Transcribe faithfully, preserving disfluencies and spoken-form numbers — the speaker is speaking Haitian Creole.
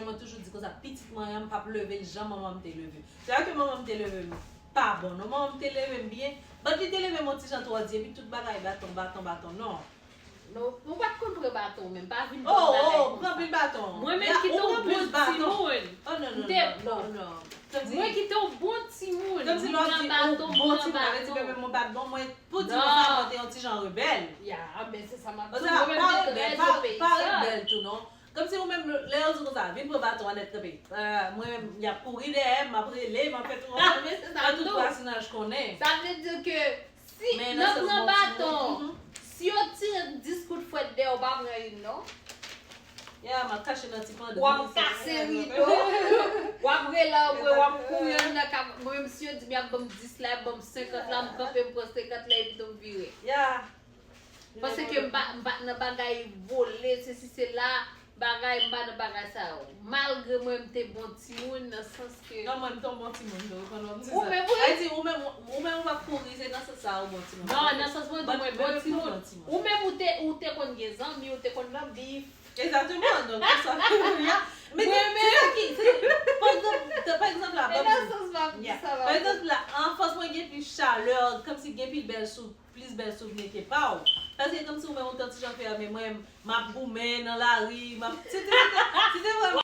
Mwen toujou di konsa, pitit mwen an, m p ap leve l jan manman m te leve m. Se pa ke manman m te leve m pa bon, non, manman m te leve m byen. But li te leve m yon ti jan twò di, epi tout bagay baton, baton, baton, non. Non, ou pa t konn pran baton menm, pa vin Oh, oh, pran pil baton. Mwen menm ki te yon bon timoun. Oh, non, non, non, non. Mwen ki te yon bon timoun. Kòm si lò di yon bon timoun, avè di bebe mwen pa t bon, mwen pou di konsa mwen te yon ti jan rebèl. Ya, men se sa m ap di. Pa rebèl, pa rebèl tou, non. Kòm si ou menm, lè yo di konsa, vin pran baton an nèt kanpe. Mwen menm, y ap kouri dèyè m, m ap rele, m ap fè tout, fè tout vwazinaj konnen. Sa vle di ke si nan pran baton, si yo tire dis kout fwèt dèyè w, pa pran youn non. Ya, m ap kache nan ti pandri. W ap kase rido. W ap rele anmwe, w ap kouri anndan kay. Mwen menm si yo di m y ap ban m dis la, y ap ban m senkant la, m kanpe, m pran senkant la epi tou m vire. Ya. Paske m pa m pa t nan bagay vole, sesi sela, bagay, m pa nan bagay sa yo. Malgre mwen m te bon timoun nan sans ke Non, mwen m te yon bon timoun tou, ou konn wè m di Ou sa. menm, wi. Sa vle di ou menm ou menm ou p ap kouri, se nan sans sa ou bon timoun. Non, nan sans mwen di mwen bon timoun. Ou menm ou te ou te konn gen zanmi, ou te konn nan bif. Exactement, donc c'est ça. Ya. Men se sa ki, se pa egzanp, pa egzanp la, E nan sans m ap di sa. Pa egzanp la, anfans mwen gen plis chalè, kòm si gen plis bèl sou plis bèl souvni ke pa w. Paske kòm si ou menm ou te yon ti jan fèmen, mwen m ap goumen nan lari, m ap si te si te si te vre m